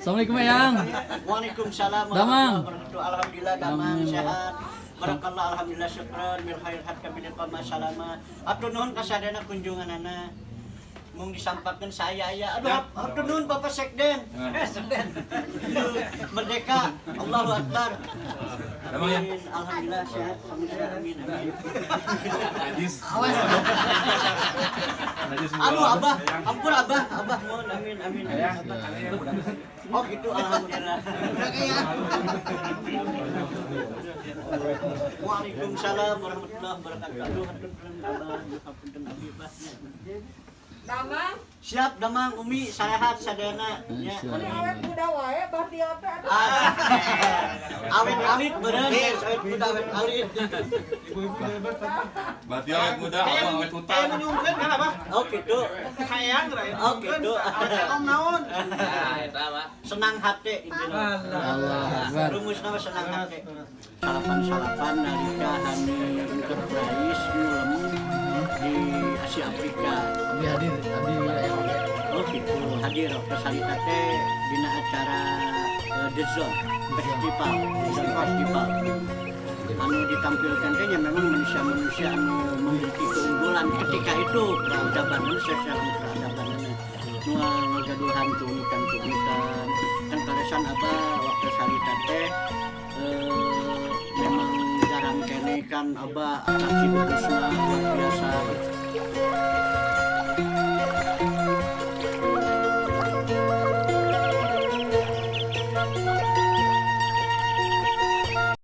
Assalamualaikum Eyang. Waalaikumsalam. Damang. Alhamdulillah damang Amin. sehat. Barakallah alhamdulillah syukran mil khair hatta bil qama salama. Hatur nuhun kasadayana kunjunganana. Mung disampaikan saya ya. Aduh, hatur nuhun Bapak Sekden. Sekden. Merdeka. Allahu Akbar. Amin. Alhamdulillah sehat. Alhamdulillah amin amin. Awas. Aduh Abah, ampun Abah, Abah mohon amin amin. Amin. Oh gitu alhamdulillah. Waalaikumsalam warahmatullahi wabarakatuh. Aduh, hatur nuhun Abah, hapunten abdi Bah. Damang, Siap Damang Umi sarehat sadayana nya. ini awet muda wae Bahtiar teh aduh. Ah, awet alit beureun, awet muda awet alit. Berarti awet muda, apa awet hutang? Kayak nyungkeun kan apa? Oh gitu. Hayang ra. Oh gitu. Awet om naon? Senang hati intinya. Allah Akbar. Rumus nama senang hati. Salapan-salapan nalika hani Enterprise nulem di Asia Afrika. Abdi hadir, abdi wilayah oge. Oh gitu, hadir waktu salita teh dina acara The Zone Festival, The Zone Festival. Anu ditampilkan teh nya memang manusia-manusia anu memiliki keunggulan ketika itu peradaban sosial peradaban nu ngagaduhan keunikan-keunikan kan kalesan apa waktu salita teh memang jarang kene kan abah atraksi bagusna luar biasa.